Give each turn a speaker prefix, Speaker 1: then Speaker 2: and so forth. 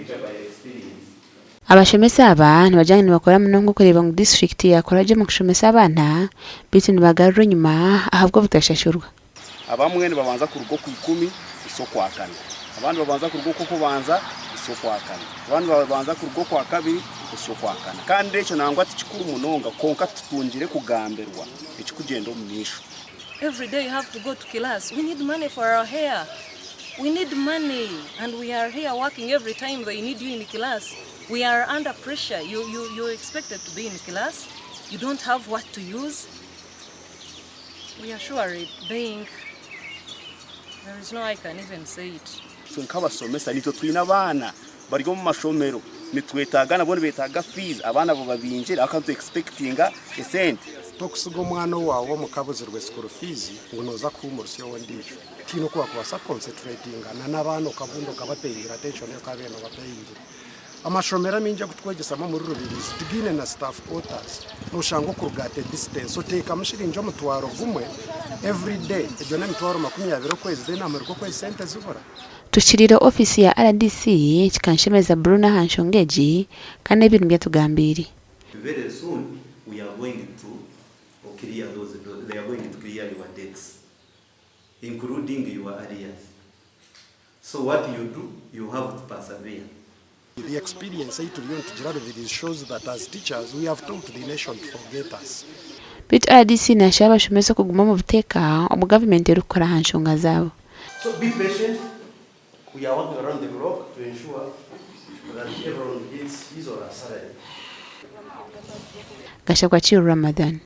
Speaker 1: teacher by experience.
Speaker 2: Abashomesa aba nibagira ngu nibakora munonga okureeba ngu disiturikiti yaakora gye omu kushomesa abaana beitu nibagarurwa enyima ahabw'obutashashurwa.
Speaker 3: Abamwe nibabanza kuruga Okwikumi kuhitsya Okwakana, abandi babanza kuruga Okw'okubanza kuhitsya Okwakana, abandi babanza kuruga Okwakabiri kuhitsya Okwakana. Kandi ekyo nangwa ti kikuru munonga, kwonka tutungire kugambirwa ekirikugyenda omu maisho.
Speaker 4: Every day you have to go to class, we need money for our hair, we need money and we are here working every time they need you in class, we are under pressure, you, you, you're expected to be in class, you don't have what to use, we are surely being, there is no I can even say it.
Speaker 3: Itwe nk'abashomesa nitwe twine abaana bari omu mashomero nitwetaaga nabo nibeetaaga fees abaana bababingire ahakuba nitu expectinga esente.
Speaker 5: Tokusiga omwana owaawe omuka abuzirwe school fees ngu nooza kuhuumurusya ow'ondiijo. Tihaine oku waakubaasa kuconcentratinga na n'abaana okabunda okabapeyingira attention ei okaabaire noobapeyingira. Amashomero amaingi agu tukwegyesamu omuri Rubirizi tigaine na staff quarters. Noshanga okuruga at a distance oteekamu shiringi 1000 every day, egyo n'emitwaro 20 okwezi then aha muheru gw'okwezi sente zibura.
Speaker 2: Tukiriire ofiisi ya RDC kikanshemeza Bruno aha nshonga egi kandi ebi nibyo atugambiire.
Speaker 1: Very soon we are going to clear those they are going to clear your debts including your arrears so what you do you have to persevere.
Speaker 5: The experience ei turiyo nitugira Rubirizi shows that as teachers we have taught the nation to forget us.
Speaker 2: Beitu RDC nashaba abashomesa okuguma omu buteeka obu gavumenti erikukora aha nshonga zaabo.
Speaker 1: So be patient, we are working around the clock to ensure that everyone gets his or her salary.
Speaker 2: Gashakwa Kiiru Ramadhan.